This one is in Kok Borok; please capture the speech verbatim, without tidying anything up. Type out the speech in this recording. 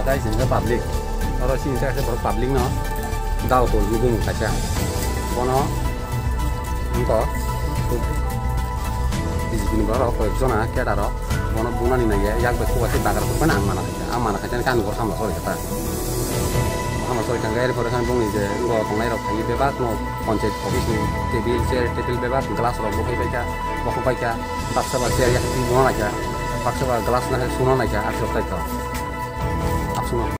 Tei sini khe public. Oro sini khe borok public no dal ko ni bumung kaisa. Bono wngkha B J P ni borok koi jona cadre rok bono bunani nai yak bai kuwa se dagar ko bana ang mana khaisa. Ang mana khaisa kan gor samla sori kata. Samla sori kang gairi pore kan bungni je ngo tongnai rok khai bebak no panchayat office ni table, chair table bebak glass rok bo khai bai kha, bo khai bai kha. Baksa ba chair yak ti bona nai kha. Baksa ba glass na hai suna nai kha. Akhir tai to.